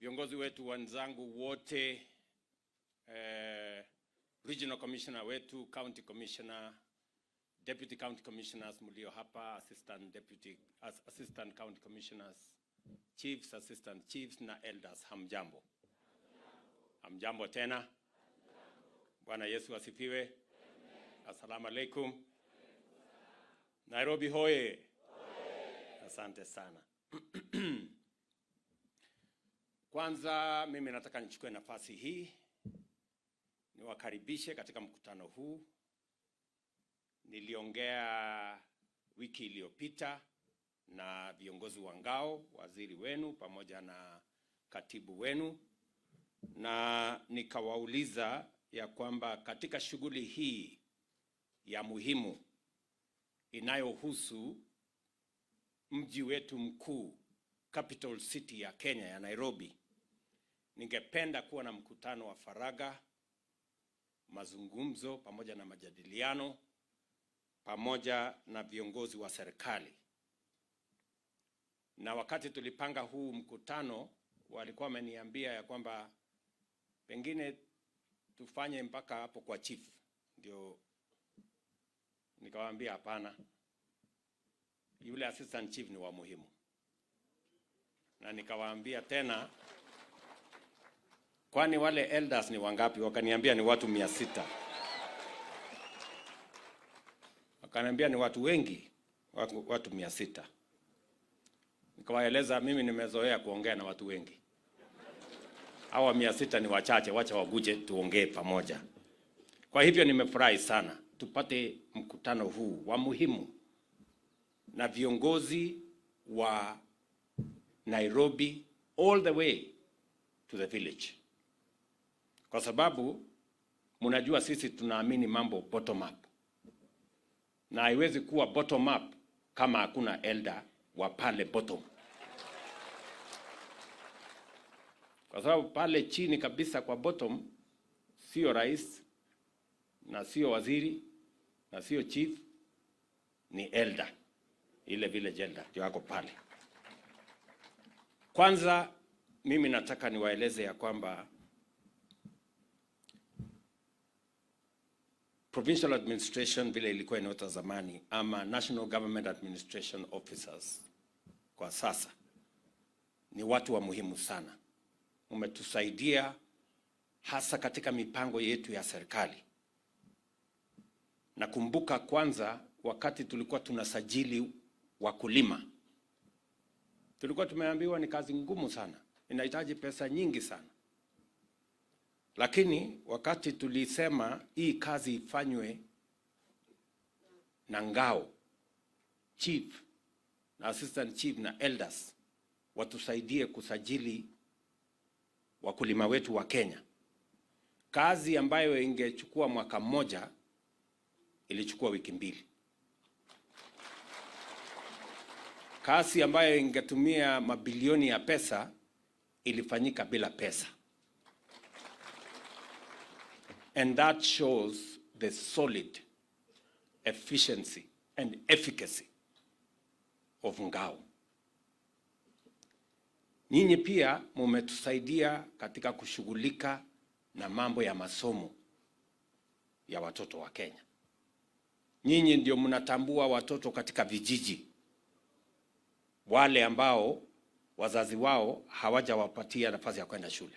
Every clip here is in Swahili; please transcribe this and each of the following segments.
Viongozi wetu wenzangu wote, regional commissioner wetu, county commissioner, deputy county commissioners mlio hapa, assistant deputy, assistant county commissioners, chiefs, assistant chiefs na elders, hamjambo. Hamjambo tena. Bwana Yesu asifiwe. Assalamu alaikum. Nairobi hoye. Asante sana. Kwanza mimi nataka nichukue nafasi hii niwakaribishe katika mkutano huu. Niliongea wiki iliyopita na viongozi wa ngao, waziri wenu pamoja na katibu wenu, na nikawauliza ya kwamba katika shughuli hii ya muhimu inayohusu mji wetu mkuu, capital city ya Kenya ya Nairobi, ningependa kuwa na mkutano wa faragha, mazungumzo pamoja na majadiliano pamoja na viongozi wa serikali. Na wakati tulipanga huu mkutano, walikuwa wameniambia ya kwamba pengine tufanye mpaka hapo kwa chief, ndio nikawaambia hapana, yule assistant chief ni wa muhimu. Na nikawaambia tena, kwani wale elders ni wangapi? Wakaniambia ni watu 600. Wakaniambia ni watu wengi, watu 600. Nikawaeleza mimi nimezoea kuongea na watu wengi, hawa 600 ni wachache, wacha waguje tuongee pamoja. Kwa hivyo nimefurahi sana tupate mkutano huu wa muhimu na viongozi wa Nairobi all the way to the village, kwa sababu mnajua sisi tunaamini mambo bottom up, na haiwezi kuwa bottom up kama hakuna elder wa pale bottom, kwa sababu pale chini kabisa kwa bottom sio rais na sio waziri na sio chief, ni elder, ile village elder ndio yako pale. Kwanza mimi nataka niwaeleze ya kwamba provincial administration vile ilikuwa inaitwa zamani, ama National Government Administration Officers kwa sasa, ni watu wa muhimu sana. Umetusaidia hasa katika mipango yetu ya serikali. Nakumbuka kwanza wakati tulikuwa tunasajili wakulima, tulikuwa tumeambiwa ni kazi ngumu sana, inahitaji pesa nyingi sana. Lakini wakati tulisema hii kazi ifanywe na ngao, chief na assistant chief na elders watusaidie kusajili wakulima wetu wa Kenya, kazi ambayo ingechukua mwaka mmoja ilichukua wiki mbili. Kazi ambayo ingetumia mabilioni ya pesa ilifanyika bila pesa. And that shows the solid efficiency and efficacy of ngao. Nyinyi pia mumetusaidia katika kushughulika na mambo ya masomo ya watoto wa Kenya. Nyinyi ndio mnatambua watoto katika vijiji, wale ambao wazazi wao hawajawapatia nafasi ya kwenda shule.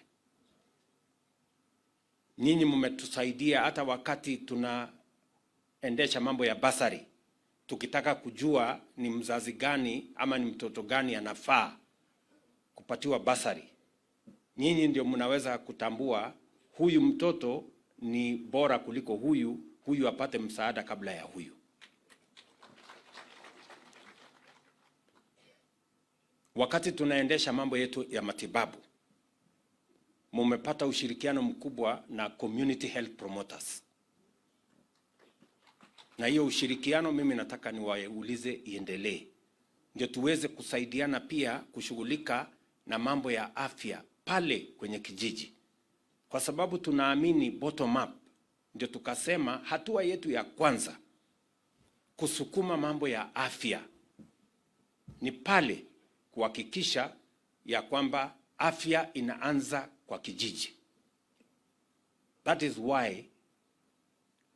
Nyinyi mmetusaidia hata wakati tunaendesha mambo ya basari, tukitaka kujua ni mzazi gani ama ni mtoto gani anafaa kupatiwa basari. Nyinyi ndio mnaweza kutambua huyu mtoto ni bora kuliko huyu, huyu apate msaada kabla ya huyu. Wakati tunaendesha mambo yetu ya matibabu, mumepata ushirikiano mkubwa na community health promoters. Na hiyo ushirikiano mimi nataka niwaulize iendelee, ndio tuweze kusaidiana pia kushughulika na mambo ya afya pale kwenye kijiji, kwa sababu tunaamini bottom up. Ndio tukasema hatua yetu ya kwanza kusukuma mambo ya afya ni pale kuhakikisha ya kwamba Afya inaanza kwa kijiji. That is why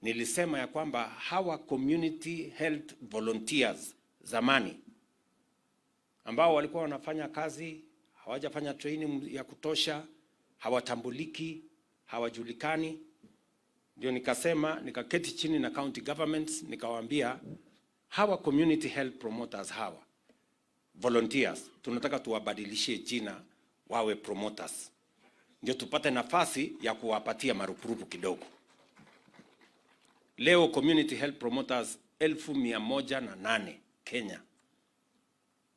nilisema ya kwamba hawa community health volunteers zamani ambao walikuwa wanafanya kazi, hawajafanya training ya kutosha, hawatambuliki, hawajulikani. Ndio nikasema, nikaketi chini na county governments, nikawaambia hawa community health promoters, hawa volunteers, tunataka tuwabadilishie jina wawe promoters, ndio tupate nafasi ya kuwapatia marupurupu kidogo. Leo community health promoters 108,000 Kenya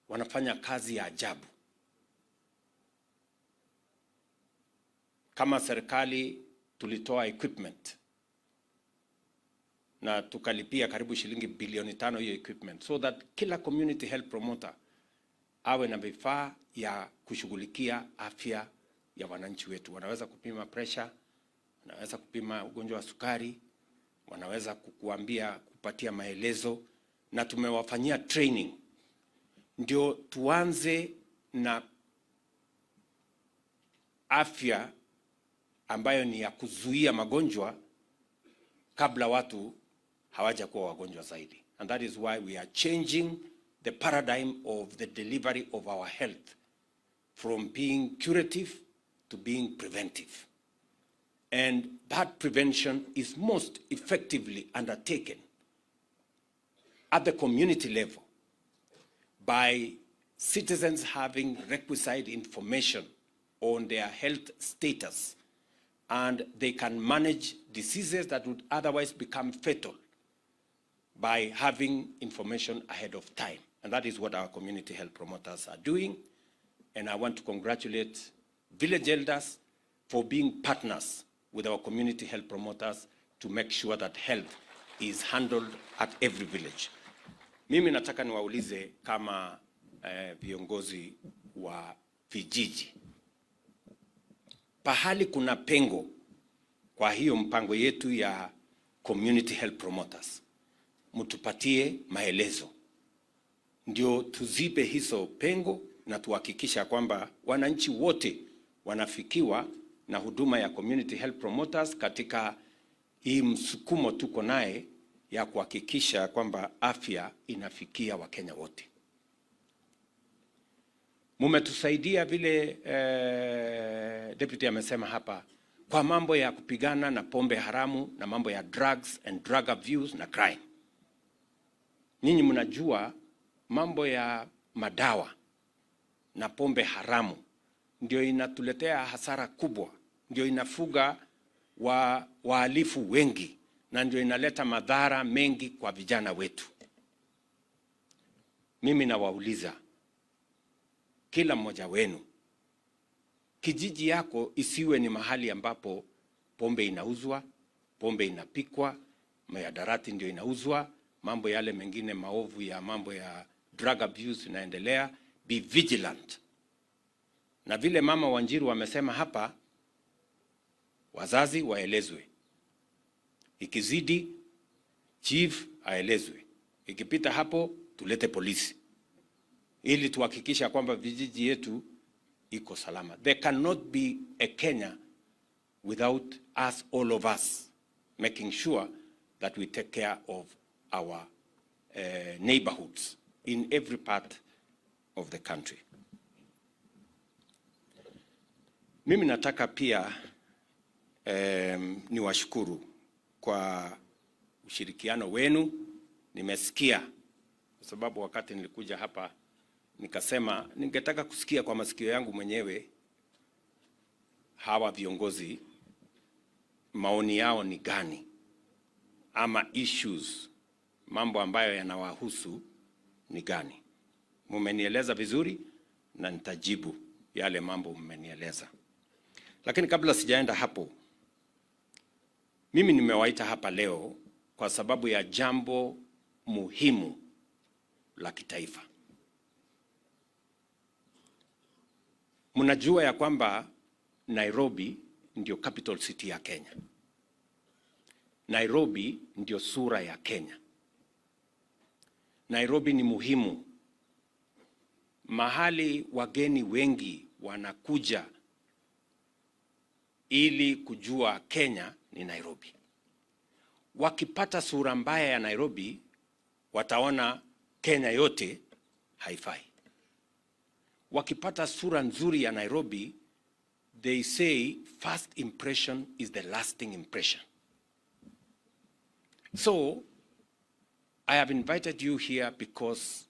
wanafanya kazi ya ajabu. Kama serikali tulitoa equipment na tukalipia karibu shilingi bilioni 5 hiyo equipment, so that kila community health promoter awe na vifaa ya kushughulikia afya ya wananchi wetu. Wanaweza kupima pressure, wanaweza kupima ugonjwa wa sukari, wanaweza kukuambia, kupatia maelezo, na tumewafanyia training ndio tuanze na afya ambayo ni ya kuzuia magonjwa kabla watu hawajakuwa wagonjwa zaidi. And that is why we are changing the paradigm of the delivery of our health from being curative to being preventive. And that prevention is most effectively undertaken at the community level by citizens having requisite information on their health status, and they can manage diseases that would otherwise become fatal by having information ahead of time. And that is what our community health promoters are doing. And I want to congratulate village elders for being partners with our community health promoters to make sure that health is handled at every village. Mimi nataka niwaulize kama viongozi wa vijiji, pahali kuna pengo kwa hiyo mpango yetu ya community health promoters, mtupatie maelezo ndio tuzibe hizo pengo na tuhakikisha kwamba wananchi wote wanafikiwa na huduma ya community health promoters katika hii msukumo tuko naye ya kuhakikisha kwamba afya inafikia Wakenya wote. Mumetusaidia vile deputy amesema hapa kwa mambo ya kupigana na pombe haramu na mambo ya drugs and drug abuse na crime. Nyinyi mnajua mambo ya madawa na pombe haramu ndio inatuletea hasara kubwa, ndio inafuga wahalifu wengi na ndio inaleta madhara mengi kwa vijana wetu. Mimi nawauliza kila mmoja wenu, kijiji yako isiwe ni mahali ambapo pombe inauzwa, pombe inapikwa, mihadarati ndio inauzwa, mambo yale mengine maovu ya mambo ya drug abuse inaendelea. Be vigilant. Na vile Mama Wanjiru amesema hapa, wazazi waelezwe, ikizidi chief aelezwe, ikipita hapo tulete polisi, ili tuhakikisha kwamba vijiji yetu iko salama. There cannot be a Kenya without us, all of us, making sure that we take care of our neighborhoods in every part of the country. Mimi nataka pia niwashukuru kwa ushirikiano wenu. Nimesikia, kwa sababu wakati nilikuja hapa nikasema ningetaka kusikia kwa masikio yangu mwenyewe hawa viongozi maoni yao ni gani, ama issues, mambo ambayo yanawahusu ni gani. Mumenieleza vizuri na nitajibu yale mambo mmenieleza. Lakini kabla sijaenda hapo, mimi nimewaita hapa leo kwa sababu ya jambo muhimu la kitaifa. Mnajua ya kwamba Nairobi ndio capital city ya Kenya. Nairobi ndio sura ya Kenya. Nairobi ni muhimu. Mahali wageni wengi wanakuja ili kujua Kenya ni Nairobi. Wakipata sura mbaya ya Nairobi, wataona Kenya yote haifai. Wakipata sura nzuri ya Nairobi, they say first impression is the lasting impression. So, I have invited you here because,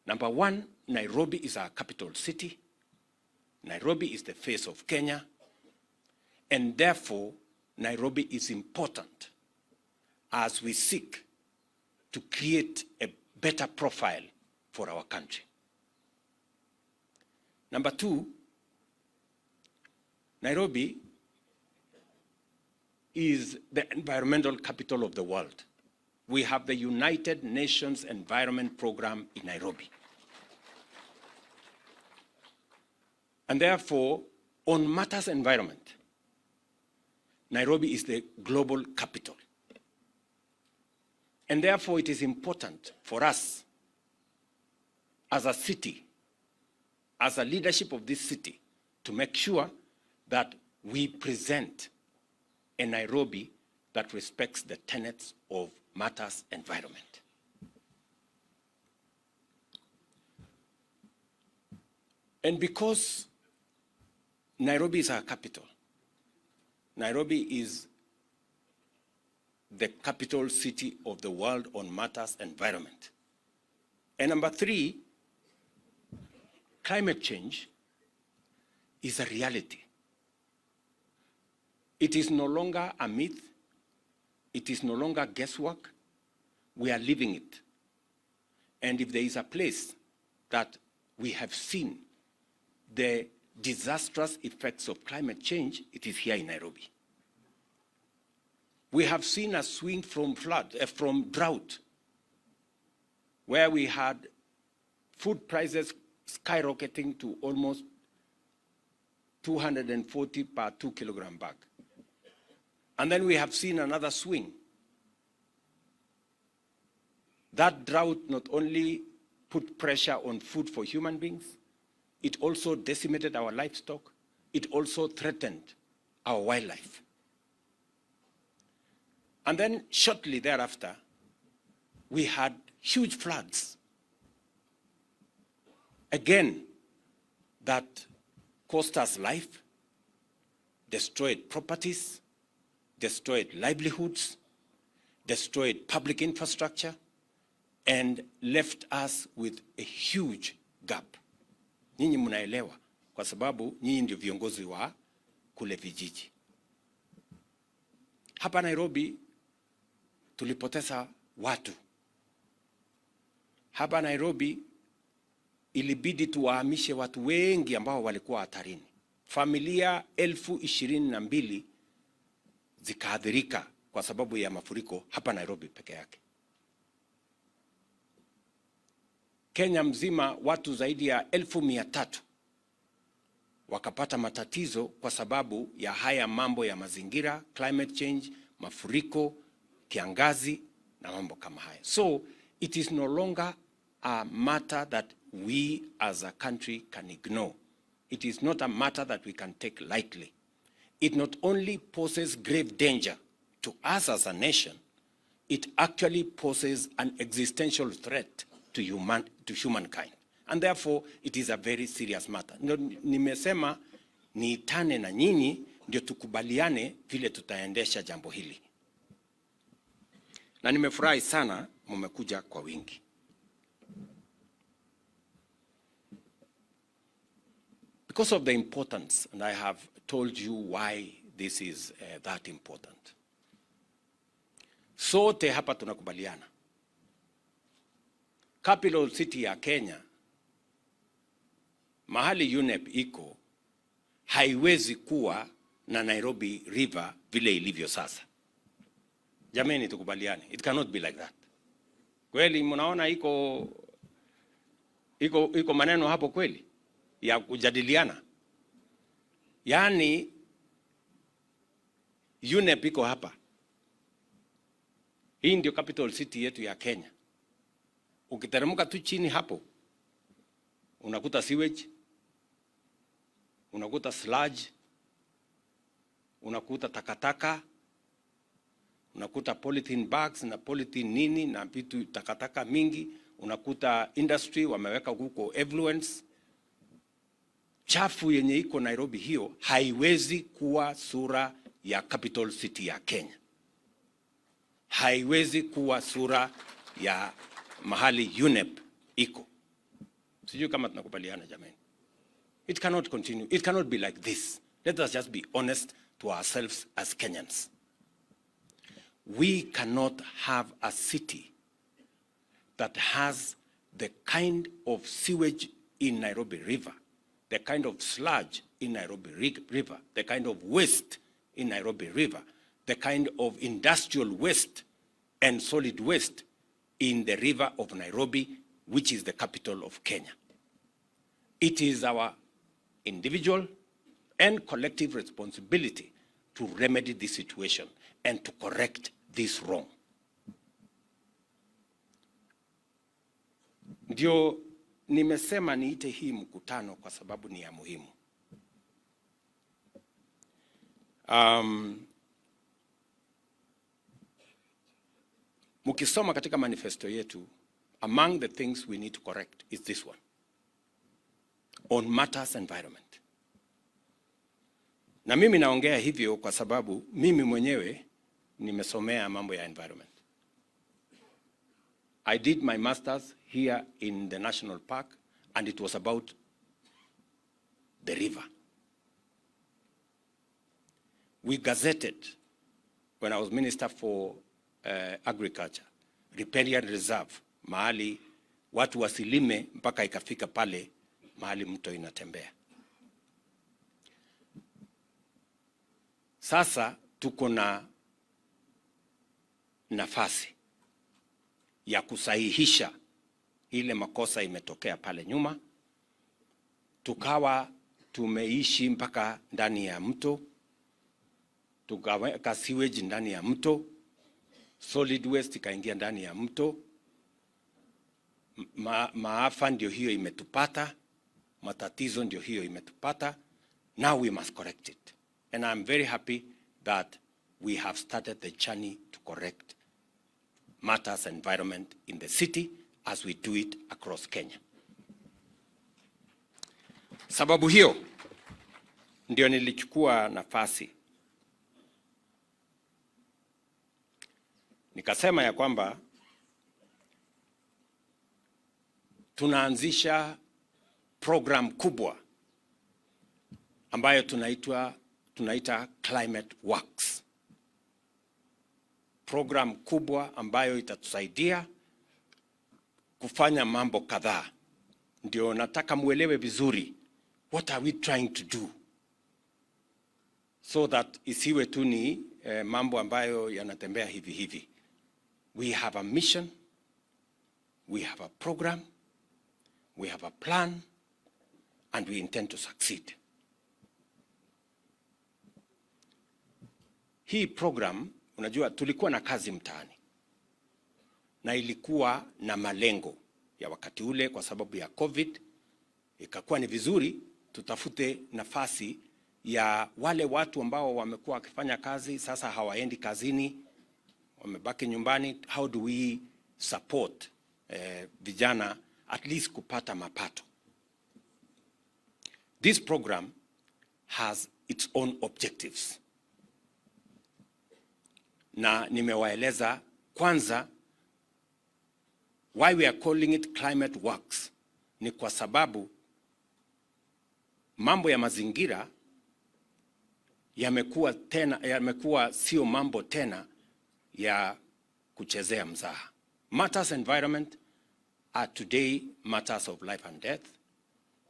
number one, Nairobi is our capital city. Nairobi is the face of Kenya. And therefore, Nairobi is important as we seek to create a better profile for our country. Number two, Nairobi is the environmental capital of the world. We have the United Nations Environment Program in Nairobi. And therefore, on matters environment, Nairobi is the global capital. And therefore, it is important for us as a city, as a leadership of this city, to make sure that we present a Nairobi that respects the tenets of matters environment. And because Nairobi is our capital, Nairobi is the capital city of the world on matters environment. And number three, climate change is a reality. It is no longer a myth. It is no longer guesswork. We are living it. And if there is a place that we have seen the disastrous effects of climate change, it is here in Nairobi. We have seen a swing from from drought, where we had food prices skyrocketing to almost 240 per 2 kilogram bag. And then we have seen another swing. That drought not only put pressure on food for human beings, it also decimated our livestock. It also threatened our wildlife. And then shortly thereafter, we had huge floods. Again, that cost us life, destroyed properties, destroyed livelihoods, destroyed public infrastructure, and left us with a huge gap. Nyinyi mnaelewa kwa sababu nyinyi ndio viongozi wa kule vijiji. Hapa Nairobi tulipoteza watu. Hapa Nairobi ilibidi tuwahamishe watu wengi ambao walikuwa hatarini. Familia 22,000 zikaathirika kwa sababu ya mafuriko hapa Nairobi peke yake. Kenya mzima watu zaidi ya 300,000 wakapata matatizo kwa sababu ya haya mambo ya mazingira, climate change, mafuriko, kiangazi na mambo kama haya. So it is no longer a matter that we as a country can ignore. It is not a matter that we can take lightly. It not only poses grave danger to us as a nation, it actually poses an existential threat to humankind. And therefore, it is a very serious matter. Nimesema niitane na nyinyi ndio tukubaliane vile tutaendesha jambo hili. Na nimefurahi sana mmekuja kwa wingi. Because of the importance, and I have told you why this is that important. Sote hapa tunakubaliana. Capital city ya Kenya, mahali UNEP iko, haiwezi kuwa na Nairobi River vile ilivyo sasa. Jameni, tukubaliane. It cannot be like that. Kweli mnaona iko maneno hapo kweli ya kujadiliana? Yaani UNEP iko hapa. Hii ndio capital city yetu ya Kenya. Ukiteremka tu chini hapo unakuta sewage, Unakuta sludge, unakuta takataka, unakuta polythene bags na polythene nini na vitu takataka mingi, unakuta industry wameweka huko effluents. Chafu yenye iko Nairobi hiyo haiwezi kuwa sura ya capital city ya Kenya, haiwezi kuwa sura ya mahali UNEP iko. Sijui kama tunakubaliana jamani. It cannot continue. It cannot be like this. Let us just be honest to ourselves as Kenyans. We cannot have a city that has the kind of sewage in Nairobi River, the kind of sludge in Nairobi River, the kind of waste in Nairobi River, the kind of industrial waste and solid waste in the river of Nairobi, which is the capital of Kenya. It is our individual and collective responsibility to remedy this situation and to correct this wrong. Ndio nimesema niite hii mkutano kwa sababu ni ya muhimu. Mukisoma katika manifesto yetu, among the things we need to correct is this one on matters environment. Na mimi naongea hivyo kwa sababu mimi mwenyewe nimesomea mambo ya environment. I did my masters here in the National Park and it was about the river. We gazetted, when I was Minister for Agriculture, Riparian Reserve, mahali watu wasilime mpaka ikafika pale mahali mto inatembea. Sasa tuko na nafasi ya kusahihisha ile makosa imetokea pale nyuma. Tukawa tumeishi mpaka ndani ya mto, tukaweka sewage ndani ya mto, solid waste ikaingia ndani ya mto. Maafa ndio hiyo imetupata, matatizo ndio hiyo imetupata. Now we must correct it. And I'm very happy that we have started the journey to correct matters environment in the city as we do it across Kenya. Sababu hiyo ndio nilichukua nafasi nikasema ya kwamba tunaanzisha program kubwa ambayo tunaita Climate Works. Program kubwa ambayo itatusaidia kufanya mambo kadhaa. Ndio nataka muelewe vizuri what are we trying to do, so that isiwe tu ni mambo ambayo yanatembea hivi hivi. We have a mission, we have a program, we have a plan, and we intend to succeed. Hii program, unajua tulikuwa na kazi mtaani na ilikuwa na malengo ya wakati ule. Kwa sababu ya COVID ikakuwa ni vizuri tutafute nafasi ya wale watu ambao wamekuwa wakifanya kazi sasa hawaendi kazini, wamebaki nyumbani. How do we support vijana at least kupata mapato? This program has its own objectives. Na nimewaeleza kwanza why we are calling it Climate Works ni kwa sababu mambo ya mazingira yamekuwa sio mambo tena ya kuchezea mzaha. Matters environment are today matters of life and death.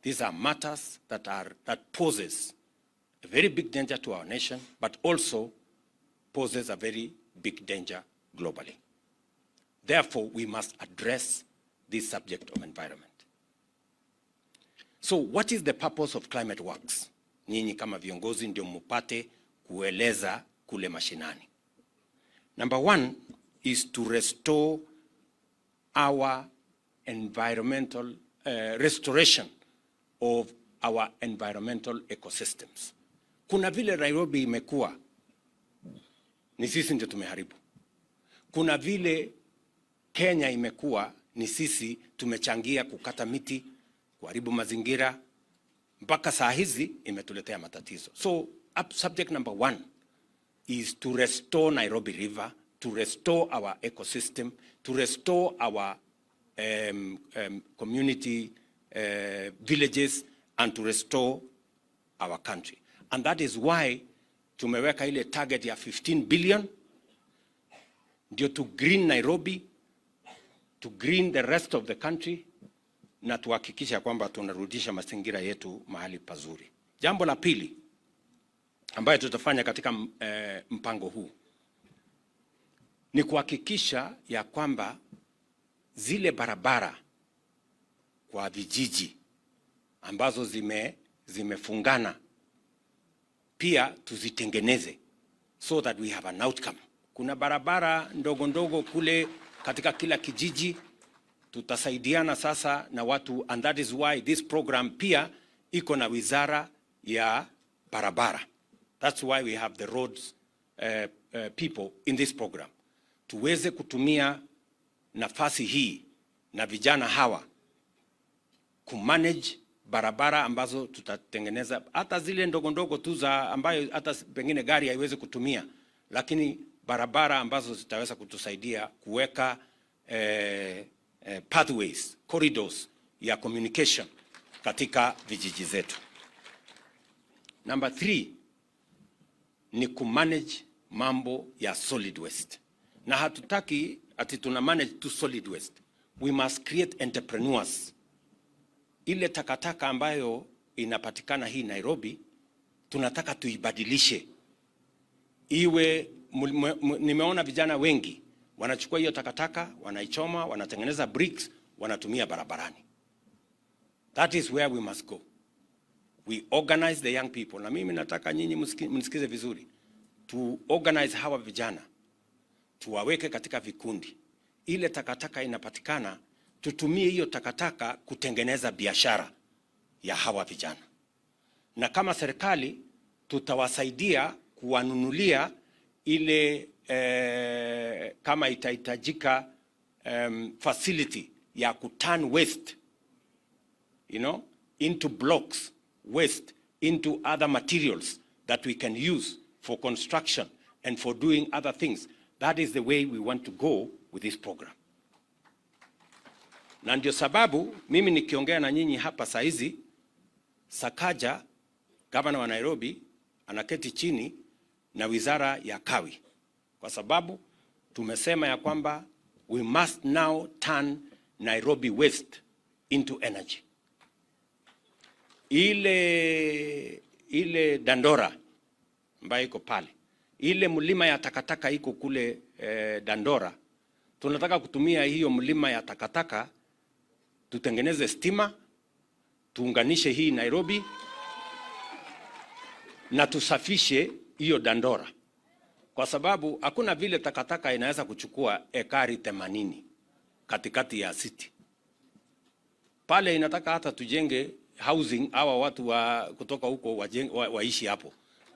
These are matters that poses a very big danger to our nation, but also poses a very big danger globally. Therefore, we must address this subject of environment. So what is the purpose of Climate Works? Nyinyi kama viongozi ndio mupate kueleza kule mashinani. Number one is to restore our environmental restoration of our environmental ecosystems. Kuna vile Nairobi imekuwa ni sisi ndio tumeharibu. Kuna vile Kenya imekuwa ni sisi tumechangia kukata miti, kuharibu mazingira, mpaka saa hizi imetuletea matatizo. So subject number one is to restore Nairobi River, to restore our ecosystem, to restore our community villages and to restore our country. And that is why tumeweka ile target ya 15 billion ndio to green Nairobi, to green the rest of the country na tuhakikisha kwamba tunarudisha mazingira yetu mahali pazuri. Jambo la pili ambayo tutafanya katika mpango huu ni kuhakikisha ya kwamba zile barabara kwa vijiji ambazo zimefungana pia tuzitengeneze so that we have an outcome. Kuna barabara ndogo ndogo kule katika kila kijiji, tutasaidiana sasa na watu, and that is why this program pia iko na wizara ya barabara. That's why we have the roads people in this program, tuweze kutumia nafasi hii na vijana hawa kumanage barabara ambazo tutatengeneza, hata zile ndogo ndogo tu za ambayo hata pengine gari haiwezi kutumia, lakini barabara ambazo zitaweza kutusaidia kuweka pathways, corridors ya communication katika vijiji zetu. Number three ni kumanage mambo ya solid waste, na hatutaki ati tuna manage tu solid waste. We must create entrepreneurs. Ile takataka ambayo inapatikana hii Nairobi, tunataka tuibadilishe iwe. Nimeona vijana wengi wanachukua hiyo takataka, wanaichoma, wanatengeneza bricks, wanatumia barabarani. That is where we must go. We organize the young people, na mimi nataka nyinyi mnisikize vizuri. To organize hawa vijana, tuwaweke katika vikundi. Ile takataka inapatikana, tutumie hiyo takataka kutengeneza biashara ya hawa vijana, na kama serikali tutawasaidia kuwanunulia ile kama itahitajika facility ya kuturn waste into blocks, waste into other materials that we can use for construction and for doing other things. That is the way we want to go with this program. Na ndio sababu mimi nikiongea na nyinyi hapa saa hizi, Sakaja, gavana wa Nairobi, anaketi chini na wizara ya kawi, kwa sababu tumesema ya kwamba we must now turn Nairobi waste into energy. Ile Dandora ambayo iko pale, ile mlima ya takataka iko kule Dandora, tunataka kutumia hiyo mlima ya takataka tutengeneze stima, tuunganishe hii Nairobi na tusafishe hiyo Dandora, kwa sababu hakuna vile takataka inaweza kuchukua ekari 80 katikati ya city pale. Inataka hata tujenge housing, hawa watu wa kutoka huko waishi hapo,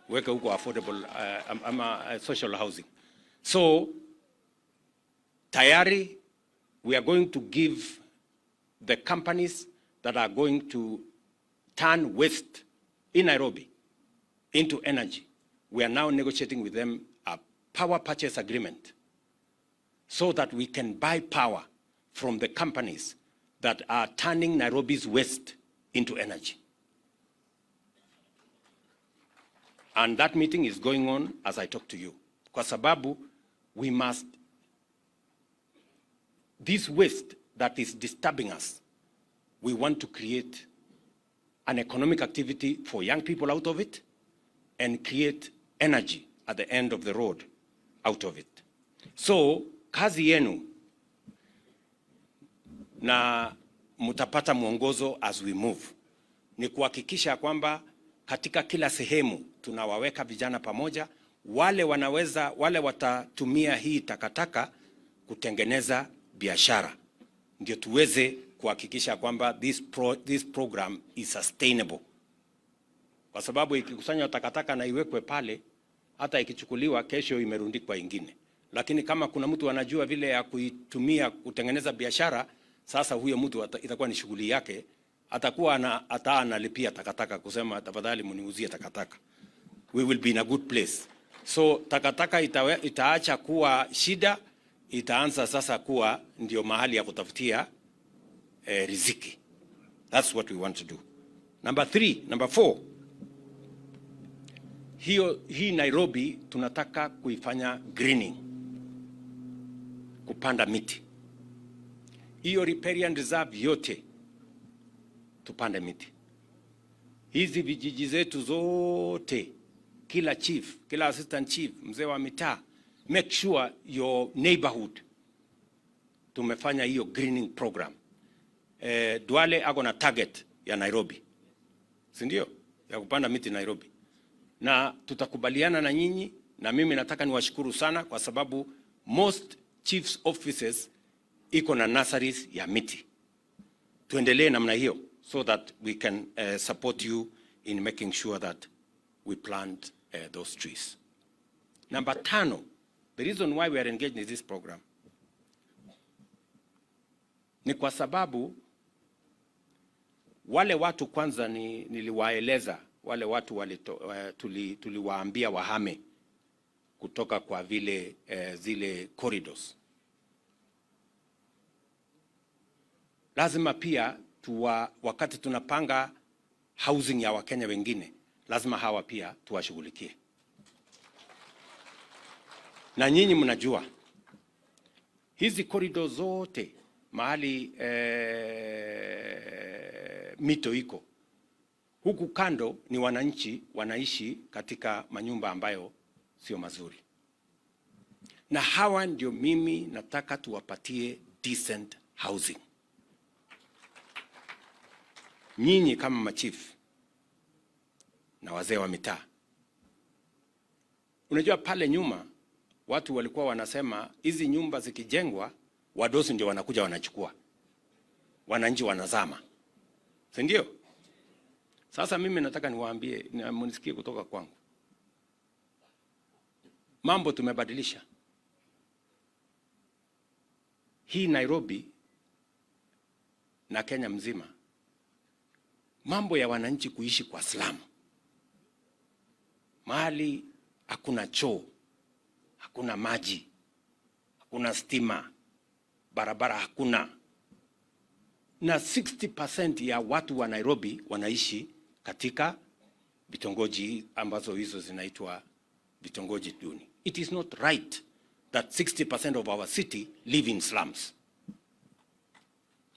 weke huko affordable ama social housing. So tayari we are going to give the companies that are going to turn waste in Nairobi into energy. We are now negotiating with them a power purchase agreement so that we can buy power from the companies that are turning Nairobi's waste into energy. And that meeting is going on as I talk to you. Kwa sababu we must, this waste that is disturbing us, we want to create an economic activity for young people out of it and create energy at the end of the road out of it. So kazi yenu, na mtapata mwongozo as we move, ni kuhakikisha kwamba katika kila sehemu tunawaweka vijana pamoja, wale wanaweza, wale watatumia hii takataka kutengeneza biashara, ndio tuweze kuhakikisha kwamba this program is sustainable. kwa sababu ikikusanywa takataka na iwekwe pale, hata ikichukuliwa kesho imerundikwa ingine. Lakini kama kuna mtu anajua vile ya kuitumia kutengeneza biashara, sasa huyo mtu itakuwa ni shughuli yake, atakuwa hata analipia takataka kusema, "Tafadhali mniuzie takataka." We will be in a good place. So takataka itaacha kuwa shida, itaanza sasa kuwa ndio mahali ya kutafutia riziki. That's what we want to do. Number three, number four, hii Nairobi tunataka kuifanya greening, kupanda miti. Hiyo riparian reserve yote tupande miti. Hizi vijiji zetu zote, kila chief, kila assistant chief, mzee wa mitaa, make sure your neighborhood tumefanya hiyo greening program. Duale ako na target ya Nairobi, si ndio? Ya kupanda miti Nairobi, na tutakubaliana na nyinyi, na mimi nataka niwashukuru sana kwa sababu most chiefs offices iko na nurseries ya miti. Tuendelee namna hiyo so that we can support you in making sure that we plant those trees. Number tano, the reason why we are engaged in this program ni kwa sababu wale watu kwanza niliwaeleza wale watu tuliwaambia wahame kutoka kwa vile zile corridors. Lazima pia wakati tunapanga housing ya Wakenya wengine, lazima hawa pia tuwashughulikie. Na nyinyi mnajua hizi corridors zote mahali mito iko huku kando, ni wananchi wanaishi katika manyumba ambayo sio mazuri, na hawa ndio mimi nataka tuwapatie decent housing. Nyinyi kama machifu na wazee wa mitaa, unajua pale nyuma watu walikuwa wanasema hizi nyumba zikijengwa, wadosi ndio wanakuja wanachukua, wananchi wanazama, si ndio? Sasa mimi nataka niwaambie na mnisikie kutoka kwangu, mambo tumebadilisha. Hii Nairobi na Kenya mzima, mambo ya wananchi kuishi kwa slum, mahali hakuna choo, hakuna maji, hakuna stima, barabara hakuna, na 60% ya watu wa Nairobi wanaishi katika vitongoji ambazo hizo zinaitwa vitongoji duni. It is not right that 60% of our city live in slums.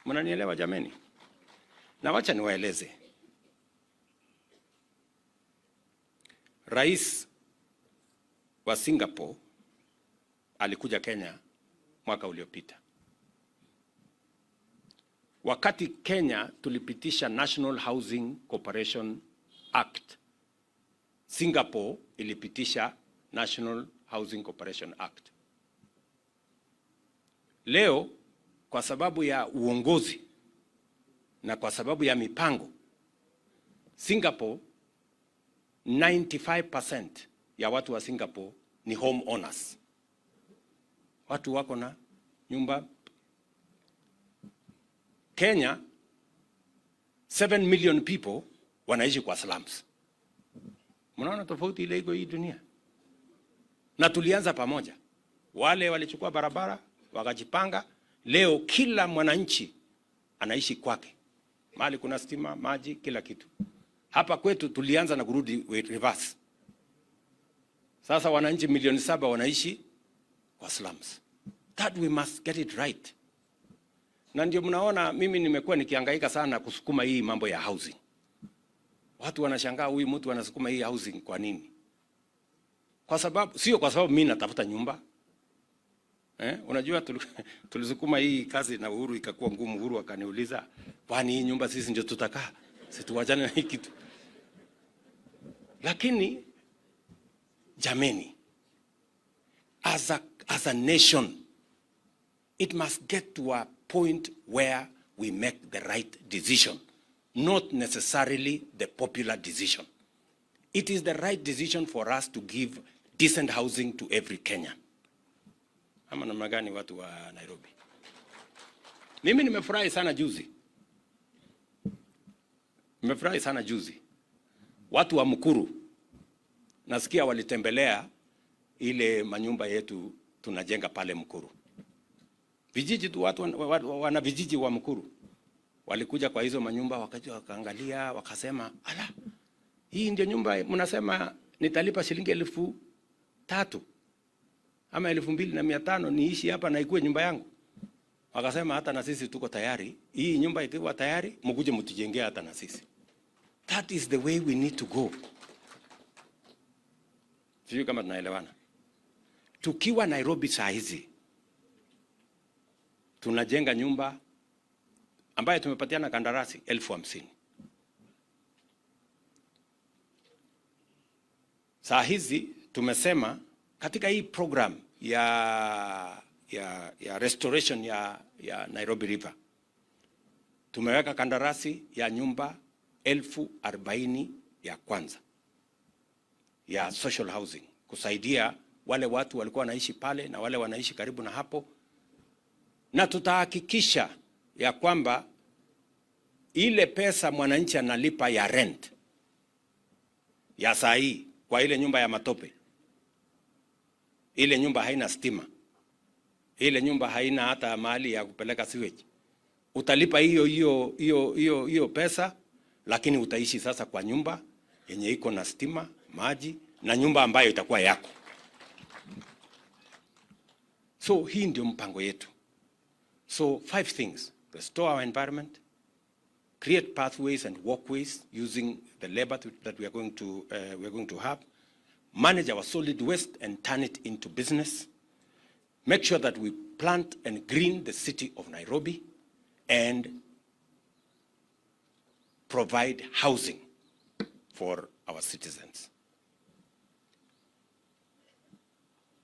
Mnanielewa jameni? Na wacha niwaeleze. Rais wa Singapore alikuja Kenya mwaka uliopita. Wakati Kenya tulipitisha National Housing Corporation Act, Singapore ilipitisha National Housing Corporation Act. Leo kwa sababu ya uongozi na kwa sababu ya mipango, Singapore 95% ya watu wa Singapore ni home owners. Watu wako na nyumba. Kenya 7 million people wanaishi kwa slums. Mnaona tofauti ile iko hii dunia? Na tulianza pamoja. Wale walichukua barabara wakajipanga. Leo kila mwananchi anaishi kwake, mahali kuna stima, maji, kila kitu. Hapa kwetu tulianza na kurudi reverse. Sasa wananchi milioni 7 wanaishi kwa slums. That we must get it right. Na ndio mnaona mimi nimekuwa nikihangaika sana kusukuma hii mambo ya housing. Watu wanashangaa huyu mtu anasukuma hii housing kwa nini? Kwa sababu sio kwa sababu mimi natafuta nyumba. Unajua tulisukuma hii kazi na Uhuru ikakuwa ngumu. Uhuru akaniuliza, "Kwani hii nyumba sisi ndio tutakaa? Si tuwachane na hii kitu." Lakini jameni, as a nation it must get to a point where we make the right decision, not necessarily the popular decision. It is the right decision for us to give decent housing to every Kenyan. Ama namna gani, watu wa Nairobi? Mimi nimefurahi sana juzi. Nimefurahi sana juzi. Watu wa Mukuru nasikia walitembelea ile manyumba yetu tunajenga pale Mukuru. Vijiji tu, watu wana vijiji wa Mukuru walikuja kwa hizo manyumba, wakaja wakaangalia, wakasema, "Ala, hii ndio nyumba mnasema nitalipa shilingi 3,000 ama 2,500 niishi hapa na ikuwe nyumba yangu?" Wakasema, "Hata na sisi tuko tayari, hii nyumba ikiwa tayari mkuje mtujengee hata na sisi." That is the way we need to go. Sijui kama tunaelewana. Tukiwa Nairobi saa hizi tunajenga nyumba ambayo tumepatiana kandarasi 50,000. Saa hizi tumesema katika hii program ya restoration ya Nairobi River tumeweka kandarasi ya nyumba 40,000 ya kwanza ya social housing kusaidia wale watu walikuwa wanaishi pale na wale wanaishi karibu na hapo, na tutahakikisha ya kwamba ile pesa mwananchi analipa ya rent ya saa hii kwa ile nyumba ya matope, ile nyumba haina stima, ile nyumba haina hata mahali ya kupeleka sewage, utalipa hiyo hiyo hiyo hiyo hiyo pesa, lakini utaishi sasa kwa nyumba yenye iko na stima, maji na nyumba ambayo itakuwa yako. So hii ndio mpango yetu. So five things: restore our environment, create pathways and walkways using the labor that we are going to have, manage our solid waste and turn it into business, make sure that we plant and green the city of Nairobi, and provide housing for our citizens.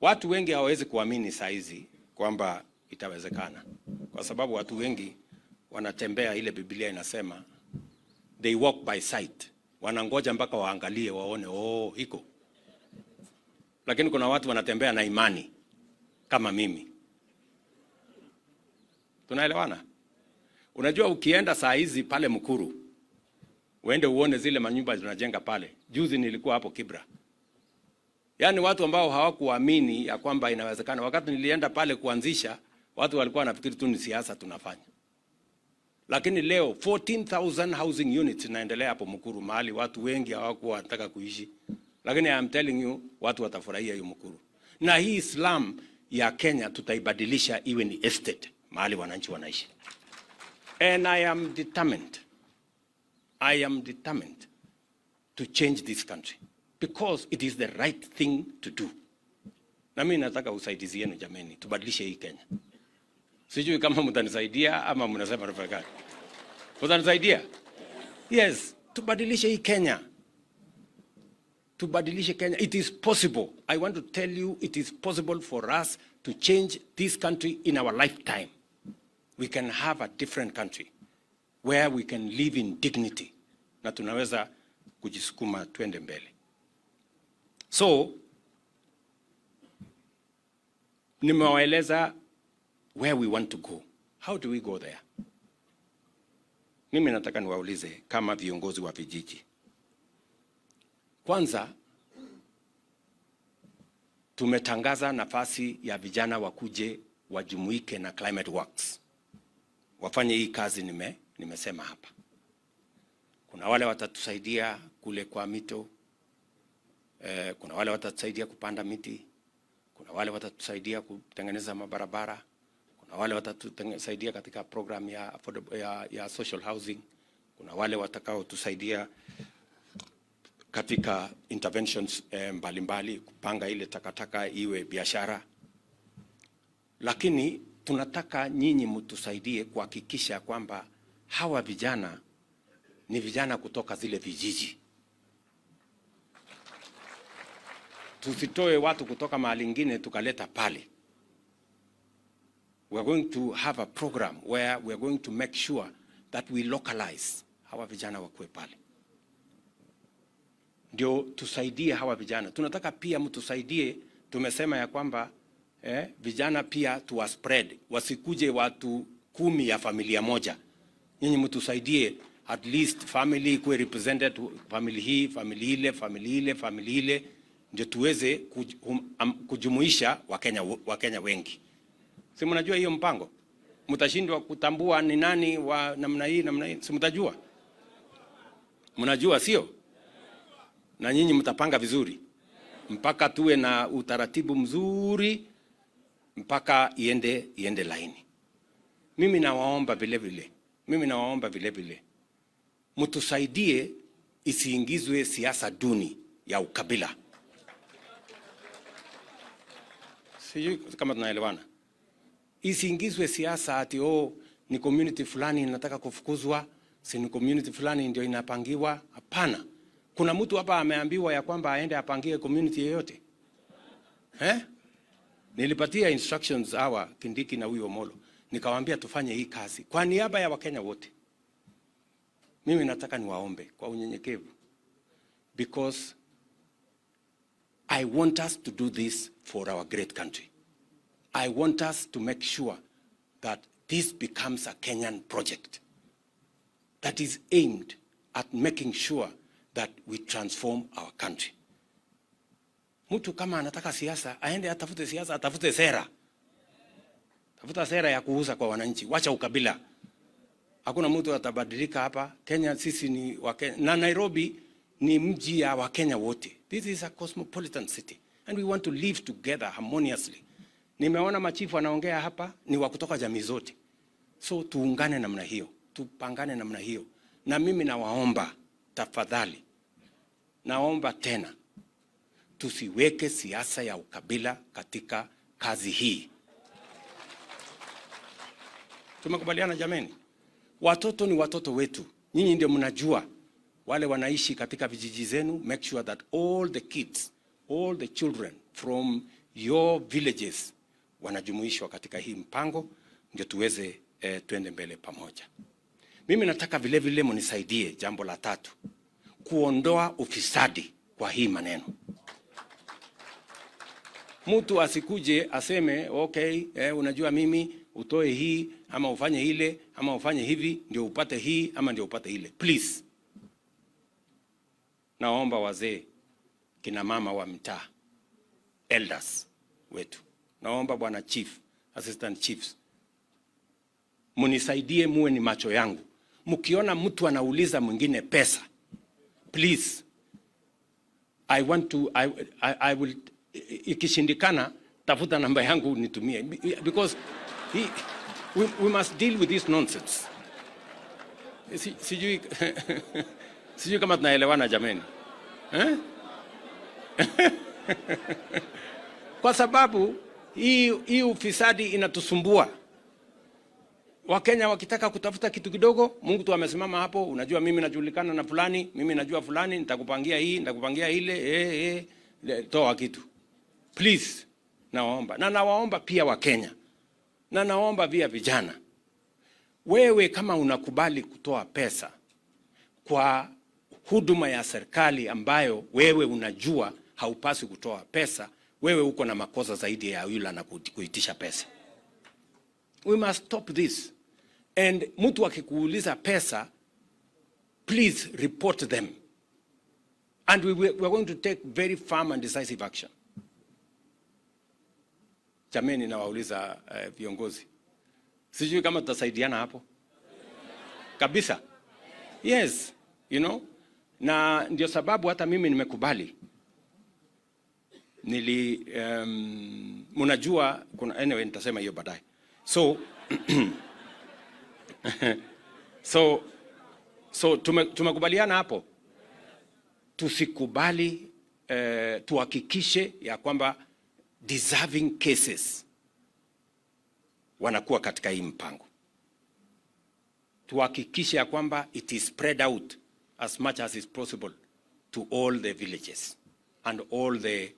Watu wengi hawawezi kuamini saa hizi kwamba itawezekana, kwa sababu watu wengi wanatembea ile Biblia inasema they walk by sight, wanangoja mpaka waangalie waone, oh, iko. Lakini kuna watu wanatembea na imani kama mimi. Tunaelewana? Unajua ukienda saa hizi pale Mukuru, uende uone zile manyumba zinajenga pale. Juzi nilikuwa hapo Kibra. Yaani watu ambao hawakuamini ya kwamba inawezekana. Wakati nilienda pale kuanzisha, watu walikuwa wanafikiri tu ni siasa tunafanya. Lakini leo 14,000 housing units inaendelea hapo Mukuru, mahali watu wengi hawakuwa wanataka kuishi. Lakini I am telling you, watu watafurahia hiyo Mukuru. Na hii slum ya Kenya tutaibadilisha iwe ni estate, mahali wananchi wanaishi. And I am determined. I am determined to change this country because it is the right thing to do. Na mimi nataka usaidizi yenu jameni, tubadilishe hii Kenya. Sijui kama mtanisaidia ama mnasema tafadhali. Mtanisaidia? Yes, tubadilishe hii Kenya. Tubadilishe Kenya. It is possible. I want to tell you it is possible for us to change this country in our lifetime. We can have a different country where we can live in dignity. Na tunaweza kujisukuma twende mbele. So, nimewaeleza where we want to go. How do we go there? Mimi nataka niwaulize kama viongozi wa vijiji. Kwanza, tumetangaza nafasi ya vijana wakuje wajumuike na Climate Works. Wafanye hii kazi nimesema hapa. Kuna wale watatusaidia kule kwa mito, kuna wale watatusaidia kupanda miti, kuna wale watatusaidia kutengeneza mabarabara, kuna wale watatusaidia katika program ya affordable, ya social housing, kuna wale watakaotusaidia katika interventions mbalimbali kupanga ile takataka iwe biashara. Lakini tunataka nyinyi mtusaidie kuhakikisha kwamba hawa vijana ni vijana kutoka zile vijiji. Tusitoe watu kutoka mahali ingine tukaleta pale. We are going to have a program where we are going to make sure that we localize hawa vijana wakuwe pale. Ndio tusaidie hawa vijana. Tunataka pia mtusaidie. Tumesema ya kwamba vijana pia tuwa spread, wasikuje watu 10 ya familia moja. Nyinyi mtusaidie at least family ikuwe represented, family hii, family ile, family ile, family ile, ndio tuweze kujumuisha Wakenya wengi. Si mnajua hiyo mpango? Mtashindwa kutambua ni nani wa namna hii, namna hii, si mtajua? Mnajua, sio? Na nyinyi mtapanga vizuri mpaka tuwe na utaratibu mzuri mpaka iende laini. Mimi nawaomba vile vile, mimi nawaomba vile vile mtusaidie isiingizwe siasa duni ya ukabila. Sijui kama tunaelewana. Isiingizwe siasa ati, oh, ni community fulani inataka kufukuzwa, si ni community fulani ndio inapangiwa. Hapana. Kuna mtu hapa ameambiwa ya kwamba aende apangie community yoyote? Eh? Nilipatia instructions hawa Kindiki na huyo Omolo. Nikawaambia tufanye hii kazi kwa niaba ya Wakenya wote. Mimi nataka niwaombe kwa unyenyekevu, because I want us to do this for our great country. I want us to make sure that this becomes a Kenyan project that is aimed at making sure that we transform our country. Mtu kama anataka siasa, aende atafute siasa, atafute sera. Tafuta sera ya kuuza kwa wananchi. Wacha ukabila. Hakuna mtu atabadilika hapa. Kenya sisi ni Wakenya. Na Nairobi ni mji ya Wakenya wote. This is a cosmopolitan city and we want to live together harmoniously. Nimeona machifu wanaongea hapa ni wa kutoka jamii zote. So tuungane namna hiyo, tupangane namna hiyo. Na mimi nawaomba tafadhali, naomba tena, tusiweke siasa ya ukabila katika kazi hii. Tumekubaliana jameni? Watoto ni watoto wetu. Nyinyi ndio mnajua wale wanaishi katika vijiji zenu. Make sure that all the kids, all the children from your villages wanajumuishwa katika hii mpango, ndio tuweze tuende mbele pamoja. Mimi nataka vile vile mnisaidie jambo la tatu, kuondoa ufisadi kwa hii maneno. Mtu asikuje aseme okay, unajua mimi utoe hii ama ufanye ile ama ufanye hivi ndio upate hii ama ndio upate ile. Please. Naomba wazee, kina mama wa mtaa, elders wetu. Naomba bwana chief, assistant chiefs, munisaidie, muwe ni macho yangu. Mkiona mtu anauliza mwingine pesa, please, I want to, I will, ikishindikana tafuta namba yangu nitumie, because we must deal with this nonsense. Sijui kama tunaelewana jameni. Eh? Kwa sababu hii ufisadi inatusumbua. Wakenya wakitaka kutafuta kitu kidogo, Mungu tu amesimama hapo, unajua mimi najulikana na fulani, mimi najua fulani, nitakupangia hii, nitakupangia ile, toa kitu. Please, nawaomba. Na nawaomba pia Wakenya. Na nawaomba pia vijana. Wewe kama unakubali kutoa pesa kwa huduma ya serikali ambayo wewe unajua haupaswi kutoa pesa, wewe uko na makosa zaidi ya yule anakuitisha pesa. We must stop this. And mtu akikuuliza pesa, please report them. And we are going to take very firm and decisive action. Jameni, nawauliza viongozi. Sijui kama tutasaidiana hapo. Kabisa. Yes, you know. Na ndio sababu hata mimi nimekubali. Mnajua kuna, anyway nitasema hiyo baadaye. So tumekubaliana hapo. Tusikubali, tuhakikishe ya kwamba deserving cases wanakuwa katika hii mpango. Tuhakikishe ya kwamba it is spread out as much as is possible to all the villages and all the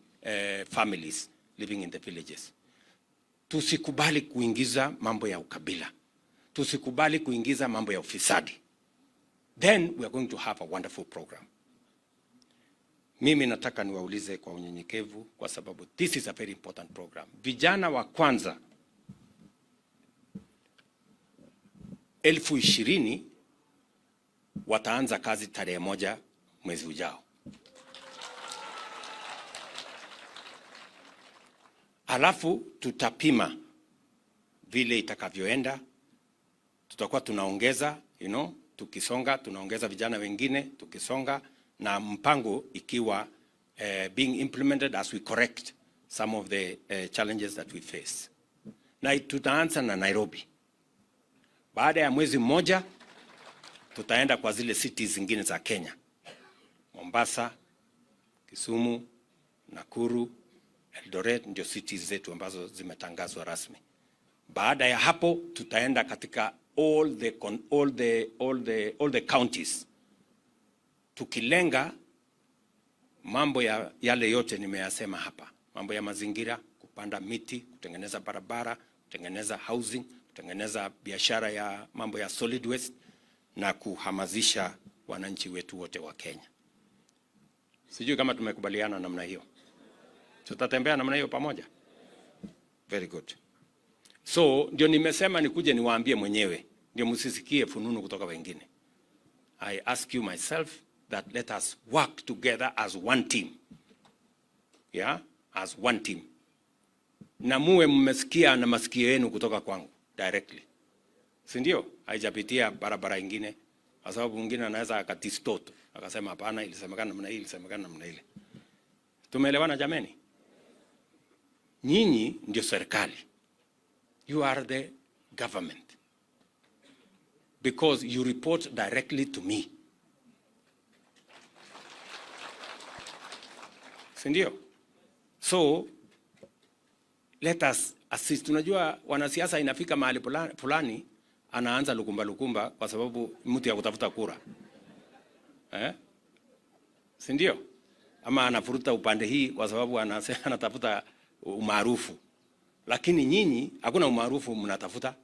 families living in the villages. Tusikubali kuingiza mambo ya ukabila. Tusikubali kuingiza mambo ya ufisadi. Then we are going to have a wonderful program. Mimi nataka niwaulize kwa unyenyekevu, kwa sababu this is a very important program. Vijana wa kwanza 20,000 wataanza kazi tarehe 1 mwezi ujao. Alafu tutapima vile itakavyoenda, tutakuwa tunaongeza, tukisonga tunaongeza vijana wengine, tukisonga na mpango ikiwa being implemented as we correct some of the challenges that we face. Na tutaanza na Nairobi. Baada ya mwezi mmoja tutaenda kwa zile cities zingine za Kenya. Mombasa, Kisumu, Nakuru, Eldoret ndio cities zetu ambazo zimetangazwa rasmi. Baada ya hapo tutaenda katika all the counties, tukilenga mambo ya yale yote nimeyasema hapa, mambo ya mazingira, kupanda miti, kutengeneza barabara, kutengeneza housing, kutengeneza biashara ya mambo ya solid waste na kuhamasisha wananchi wetu wote wa Kenya. Sijui kama tumekubaliana namna hiyo. Tutatembea namna hiyo pamoja. Very good. So ndio nimesema nikuje niwaambie mwenyewe, ndio msisikie fununu kutoka wengine. I ask you myself that let us work together as one team. Yeah, as one team. Na muwe mmesikia na masikio yenu kutoka kwangu directly. Si ndio? Haijapitia barabara ingine, kwa sababu mwingine anaweza akadistort, akasema hapana, ilisemekana namna hii, ilisemekana namna ile. Tumeelewana jameni? Nyinyi ndio serikali. You are the government. Because you report directly to me. Si ndio? So let us assist. Unajua wanasiasa inafika mahali fulani anaanza lukumba lukumba kwa sababu mtu ya kutafuta kura. Si ndio? Ama anafuruta upande hii kwa sababu anatafuta umaarufu. Lakini nyinyi hakuna umaarufu mnatafuta.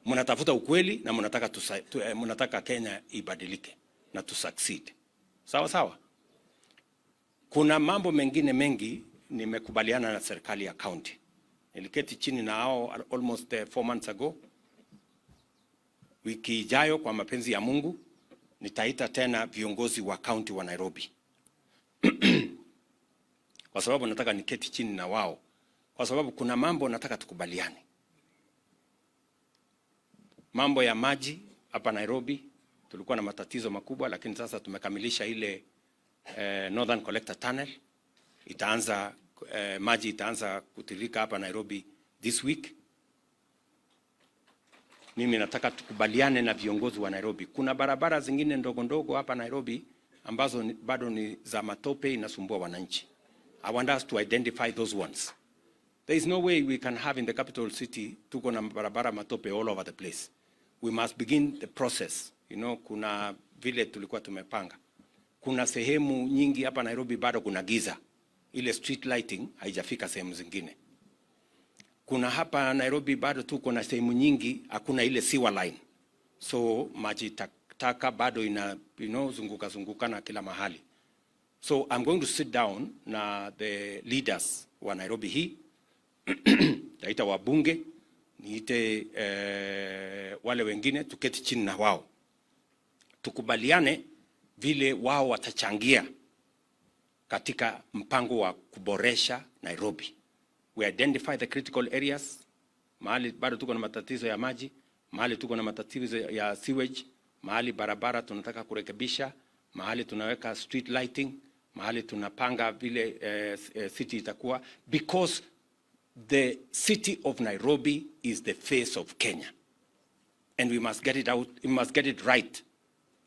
Mnatafuta ukweli na mnataka Kenya ibadilike na to succeed. Sawa sawa. Kuna mambo mengine mengi nimekubaliana na serikali ya county. Niliketi chini na hao almost 4 months ago. Wiki ijayo kwa mapenzi ya Mungu nitaita tena viongozi wa county wa Nairobi. Kwa sababu nataka niketi chini na wao. Kwa sababu kuna mambo nataka tukubaliane. Mambo ya maji hapa Nairobi tulikuwa na matatizo makubwa, lakini sasa tumekamilisha ile Northern Collector Tunnel. Maji itaanza kutiririka hapa Nairobi this week. Mimi nataka tukubaliane na viongozi wa Nairobi. Kuna barabara zingine ndogo ndogo hapa Nairobi ambazo bado ni za matope, inasumbua wananchi. I want us to identify those ones. There is no way we can have in the capital city tuko na barabara matope all over the place. We must begin the process. Kuna vile tulikuwa tumepanga. Kuna sehemu nyingi hapa Nairobi bado kuna giza. Ile street lighting haijafika sehemu zingine. Kuna hapa Nairobi bado tuko na sehemu nyingi hakuna ile sewer line. So maji taka bado ina, zunguka zunguka na kila mahali. So I'm going to sit down na the leaders wa Nairobi hii. Taita wabunge, niite wale wengine, tuketi chini na wao. Tukubaliane vile wao watachangia katika mpango wa kuboresha Nairobi. We identify the critical areas, mahali bado tuko na matatizo ya maji, mahali tuko na matatizo ya sewage, mahali barabara tunataka kurekebisha, mahali tunaweka street lighting, mahali tunapanga vile city itakuwa, because the city of Nairobi is the face of Kenya. And we must get it out, we must get it right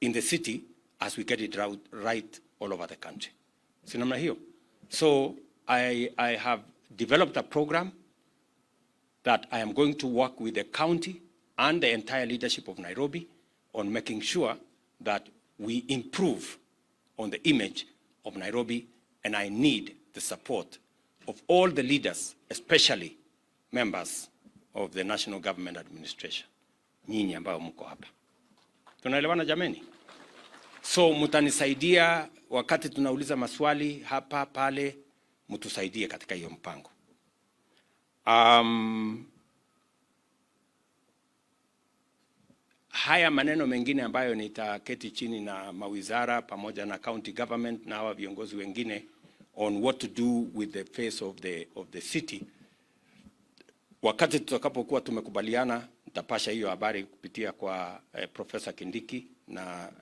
in the city as we get it right all over the country. Si namna hiyo? So I have developed a program that I am going to work with the county and the entire leadership of Nairobi on making sure that we improve on the image of Nairobi, and I need the support of all the leaders, especially members of the National Government Administration. Nyinyi ambao mko hapa. Tunaelewana jameni? So mtanisaidia wakati tunauliza maswali hapa pale, mtusaidie katika hiyo mpango. Haya maneno mengine ambayo nitaketi chini na mawizara pamoja na county government na hawa viongozi wengine on what to do with the face of the city. Wakati tutakapokuwa tumekubaliana, nitapasha hiyo habari kupitia kwa Professor Kindiki na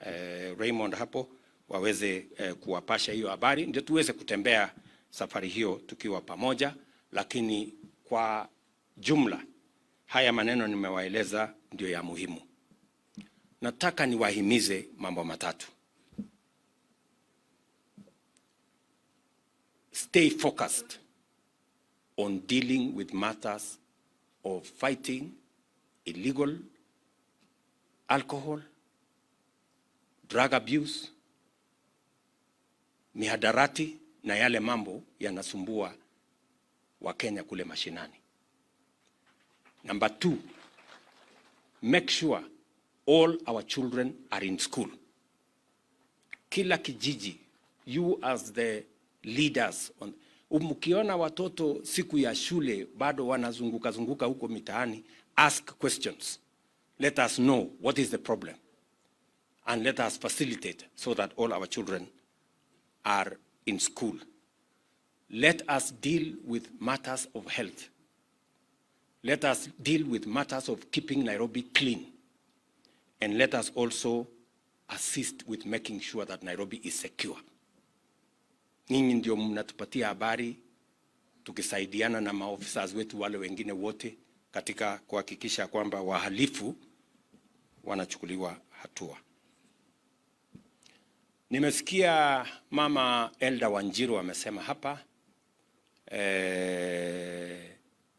Raymond hapo waweze kuwapasha hiyo habari, ndio tuweze kutembea safari hiyo tukiwa pamoja. Lakini kwa jumla haya maneno nimewaeleza ndio ya muhimu. Nataka niwahimize mambo matatu. Stay focused on dealing with matters of fighting illegal alcohol, drug abuse, mihadarati na yale mambo yanasumbua Wakenya kule mashinani. Number two, make sure all our children are in school. Kila kijiji, you as the leaders on, mkiona watoto siku ya shule bado wanazunguka zunguka huko mitaani, ask questions. Let us know what is the problem and let us facilitate so that all our children are in school. Let us deal with matters of health. Let us deal with matters of keeping Nairobi clean. And let us also assist with making sure that Nairobi is secure. Nyinyi ndio mnatupatia habari tukisaidiana na maofisa wetu wale wengine wote katika kuhakikisha kwamba wahalifu wanachukuliwa hatua. Nimesikia Mama Elda Wanjiru amesema hapa,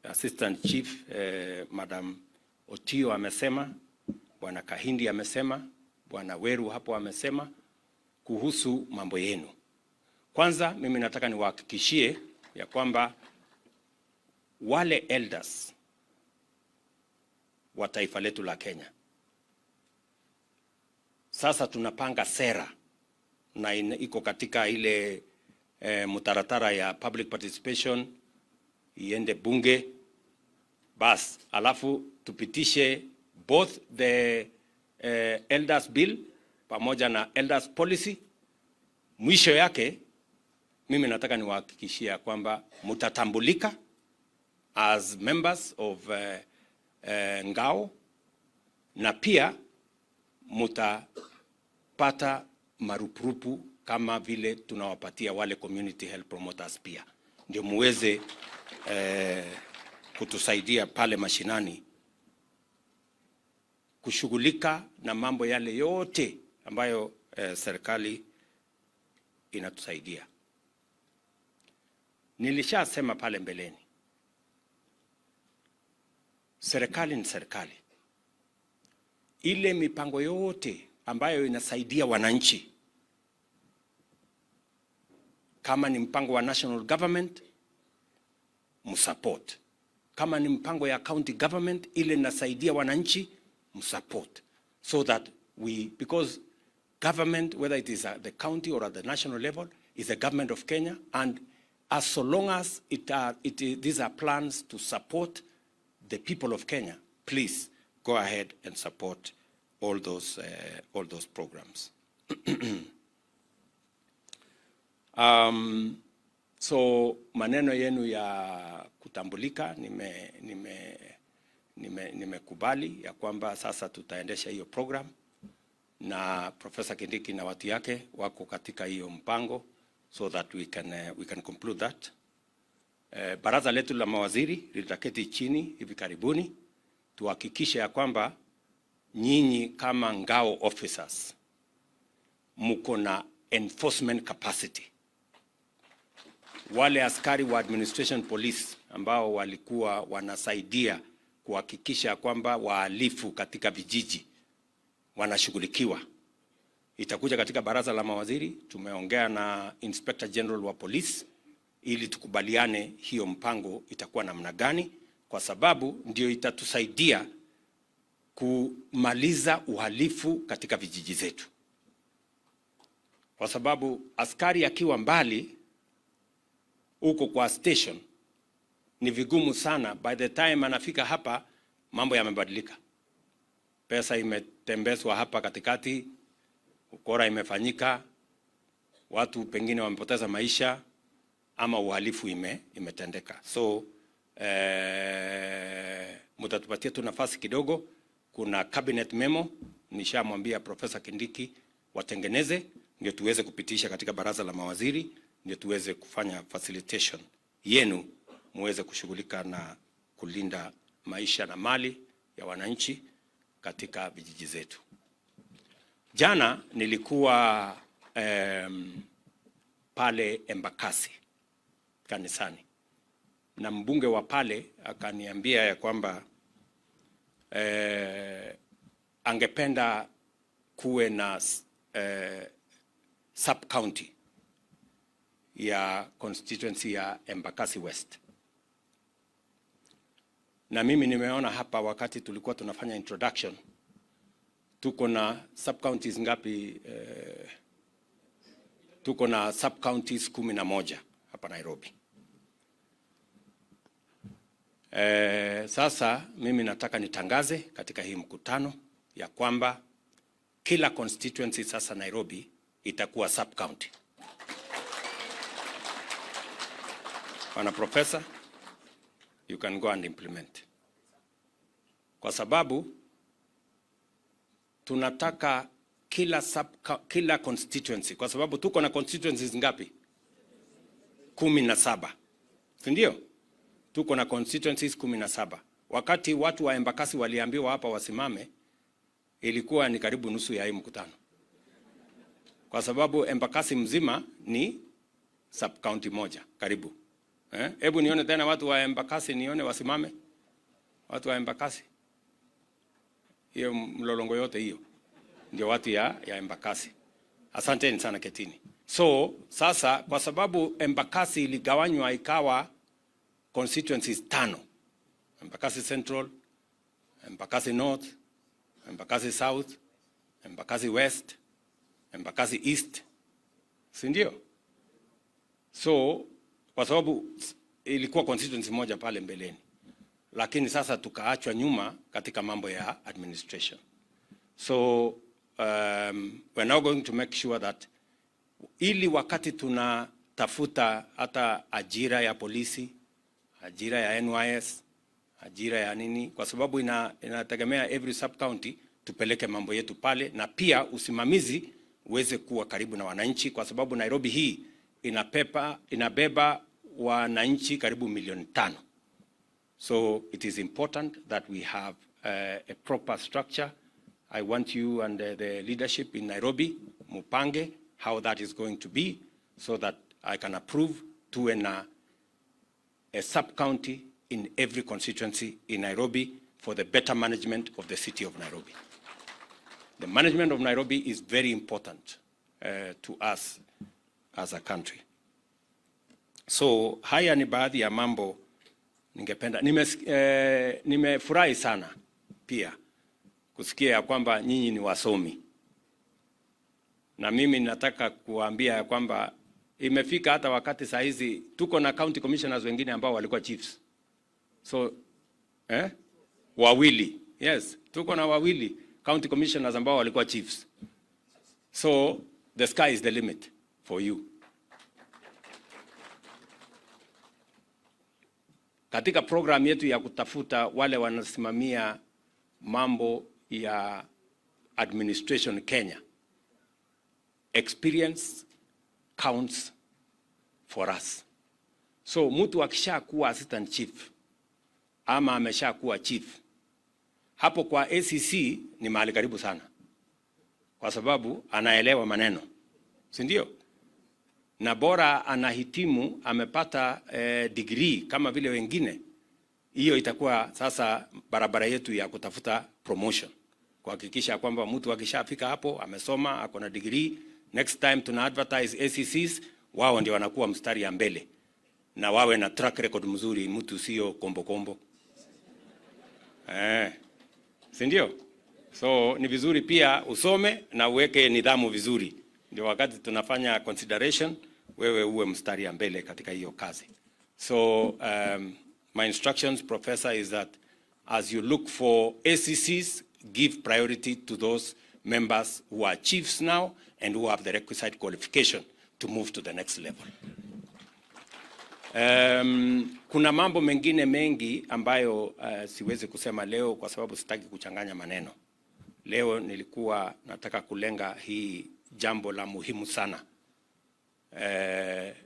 Assistant Chief Madam Otio amesema, Bwana Kahindi amesema, Bwana Weru hapo amesema kuhusu mambo yenu. Kwanza mimi nataka niwahakikishie ya kwamba wale elders wa taifa letu la Kenya, sasa tunapanga sera na iko katika ile mtaratara ya public participation iende bunge bas, alafu tupitishe both the elders bill pamoja na elders policy. Mwisho yake mimi nataka niwahakikishia kwamba mtatambulika as members of Ngao na pia mutapata marupurupu kama vile tunawapatia wale community health promoters pia, ndio muweze kutusaidia pale mashinani kushughulika na mambo yale yote ambayo serikali inatusaidia. Nilishasema pale mbeleni, serikali ni serikali. Ile mipango yote ambayo inasaidia wananchi, kama ni mpango wa national government msupport, kama ni mpango ya county government ile inasaidia wananchi msupport, so that we, because government, whether it is at the county or at the national level, is the government of Kenya, and as so long as these are plans to support the people of Kenya, please go ahead and support all those programs. So maneno yenu ya kutambulika nimekubali ya kwamba sasa tutaendesha hiyo program na Professor Kindiki na watu yake wako katika hiyo mpango so that we can conclude that. Baraza letu la mawaziri litaketi chini hivi karibuni tuhakikishe ya kwamba nyinyi kama Ngao officers mko na enforcement capacity. Wale askari wa administration police ambao walikuwa wanasaidia kuhakikisha kwamba wahalifu katika vijiji wanashughulikiwa, itakuja katika baraza la mawaziri. Tumeongea na Inspector General wa polisi ili tukubaliane hiyo mpango itakuwa namna gani, kwa sababu ndio itatusaidia kumaliza uhalifu katika vijiji zetu. Kwa sababu askari akiwa mbali huko kwa station ni vigumu sana, by the time anafika hapa mambo yamebadilika, pesa imetembezwa hapa katikati, ukora imefanyika, watu pengine wamepoteza maisha ama uhalifu imetendeka. So mtatupatia tu nafasi kidogo. Kuna cabinet memo nishamwambia Profesa Kindiki watengeneze, ndio tuweze kupitisha katika baraza la mawaziri, ndio tuweze kufanya facilitation yenu muweze kushughulika na kulinda maisha na mali ya wananchi katika vijiji zetu. Jana nilikuwa pale Embakasi kanisani na mbunge wa pale akaniambia ya kwamba angependa kuwe na sub county ya constituency ya Embakasi West, na mimi nimeona hapa wakati tulikuwa tunafanya introduction, tuko na sub counties ngapi? Tuko na sub counties 11 hapa Nairobi. Sasa mimi nataka nitangaze katika hii mkutano ya kwamba kila constituency sasa Nairobi itakuwa sub county. Bwana Professor, you can go and implement, kwa sababu tunataka kila constituency, kwa sababu tuko na constituencies ngapi? 17, si ndio? Tuko na constituencies 17. Wakati watu wa Embakasi waliambiwa hapa wasimame, ilikuwa ni karibu nusu ya hii mkutano, kwa sababu Embakasi mzima ni sub county moja karibu. Hebu nione tena watu wa Embakasi, nione wasimame. Watu wa Embakasi, hiyo mlolongo yote hiyo ndio watu ya Embakasi. Asanteni sana, ketini. So sasa, kwa sababu Embakasi iligawanywa ikawa constituencies 5, Embakasi Central, Embakasi North, Embakasi South, Embakasi West, Embakasi East, si ndio? So kwa sababu ilikuwa constituency moja pale mbeleni, lakini sasa tukaachwa nyuma katika mambo ya administration. So we're now going to make sure that ili wakati tunatafuta hata ajira ya polisi, ajira ya NYS, ajira ya nini, kwa sababu inategemea every sub county, tupeleke mambo yetu pale, na pia usimamizi uweze kuwa karibu na wananchi, kwa sababu Nairobi hii inabeba wananchi karibu milioni 5. So it is important that we have a proper structure. I want you and the leadership in Nairobi mupange how that is going to be so that I can approve tuwe na a sub-county in every constituency in Nairobi for the better management of the city of Nairobi. The management of Nairobi is very important to us as a country. So haya ni baadhi ya mambo ningependa. Nimefurahi sana pia kusikia ya kwamba nyinyi ni wasomi, na mimi nataka kuambia ya kwamba imefika hata wakati saa hizi tuko na county commissioners wengine ambao walikuwa chiefs. So wawili, yes, tuko na wawili county commissioners ambao walikuwa chiefs. So the sky is the limit for you. Katika program yetu ya kutafuta wale wanasimamia mambo ya administration Kenya, experience counts for us. So mtu akishakuwa assistant chief ama ameshakuwa chief, hapo kwa ACC ni mahali karibu sana, kwa sababu anaelewa maneno, si ndio? Na bora anahitimu, amepata degree kama vile wengine, hiyo itakuwa sasa barabara yetu ya kutafuta promotion, kuhakikisha kwamba mtu akishafika hapo amesoma, ako na degree, next time tuna advertise ACCs, wao ndio wanakuwa mstari ya mbele, na wawe na track record mzuri, mtu sio kombo kombo. Si ndio? So ni vizuri pia usome na uweke nidhamu vizuri. Ndio wakati tunafanya consideration, wewe uwe mstari ya mbele katika hiyo kazi. So my instructions, Professor, is that as you look for ACCs, give priority to those members who are chiefs now and who have the requisite qualification to move to the next level. Kuna mambo mengine mengi ambayo siwezi kusema leo kwa sababu sitaki kuchanganya maneno. Leo nilikuwa nataka kulenga hii jambo la muhimu sana.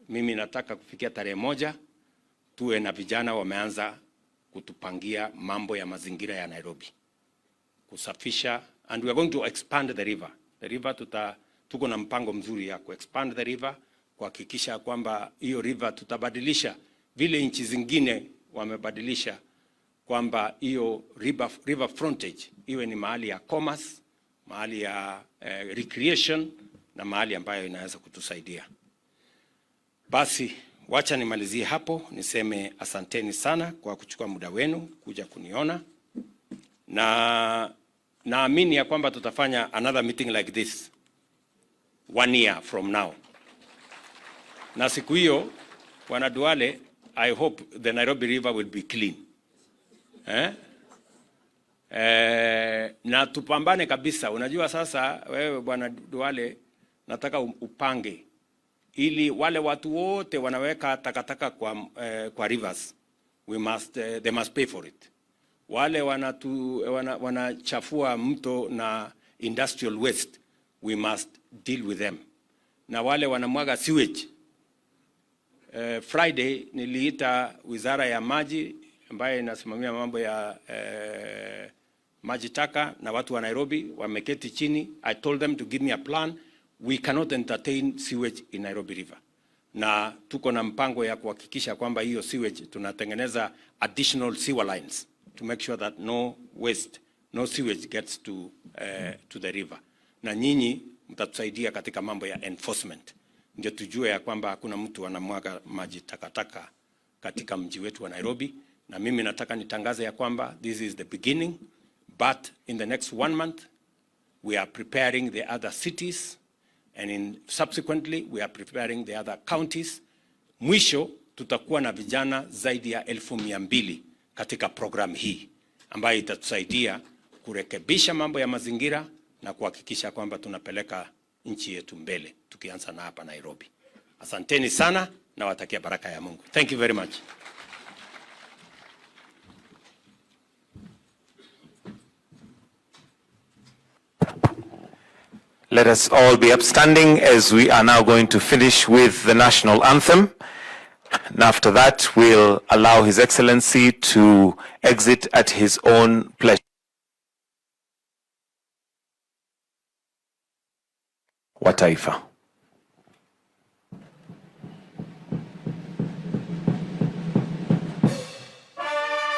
Mimi nataka kufikia tarehe 1 tuwe na vijana wameanza kutupangia mambo ya mazingira ya Nairobi, kusafisha, and we are going to expand the river. The river tuko na mpango mzuri ya kuexpand the river, kuhakikisha kwamba hiyo river tutabadilisha vile nchi zingine wamebadilisha, kwamba hiyo river frontage iwe ni mahali ya commerce, mahali ya recreation na mahali ambayo inaweza kutusaidia. Basi wacha nimalizie hapo, niseme asanteni sana kwa kuchukua muda wenu kuja kuniona, na naamini ya kwamba tutafanya another meeting like this one year from now, na siku hiyo, Bwana Duale, I hope the Nairobi River will be clean. Eh? Na tupambane kabisa. Unajua sasa wewe Bwana Duale, nataka upange ili wale watu wote wanaweka takataka kwa rivers, they must pay for it. Wale wanachafua mto na industrial waste, we must deal with them, na wale wanamwaga sewage. Friday niliita wizara ya maji ambayo inasimamia mambo ya maji taka na watu wa Nairobi wameketi chini. I told them to give me a plan. We cannot entertain sewage in Nairobi River, na tuko na mpango ya kuhakikisha kwamba hiyo sewage tunatengeneza additional sewer lines to make sure that no waste, no sewage gets to the river. Na nyinyi mtatusaidia katika mambo ya enforcement, ndio tujue ya kwamba hakuna mtu anamwaga maji takataka katika mji wetu wa Nairobi. Na mimi nataka nitangaze ya kwamba this is the beginning, but in the next one month we are preparing the other cities and in subsequently we are preparing the other counties. Mwisho tutakuwa na vijana zaidi ya 200,000 katika program hii ambayo itatusaidia kurekebisha mambo ya mazingira na kuhakikisha kwamba tunapeleka nchi yetu mbele tukianza na hapa Nairobi. Asanteni sana, nawatakia baraka ya Mungu. Thank you very much. Let us all be upstanding as we are now going to finish with the national anthem. And after that, we'll allow His Excellency to exit at his own pleasure. Wa taifa.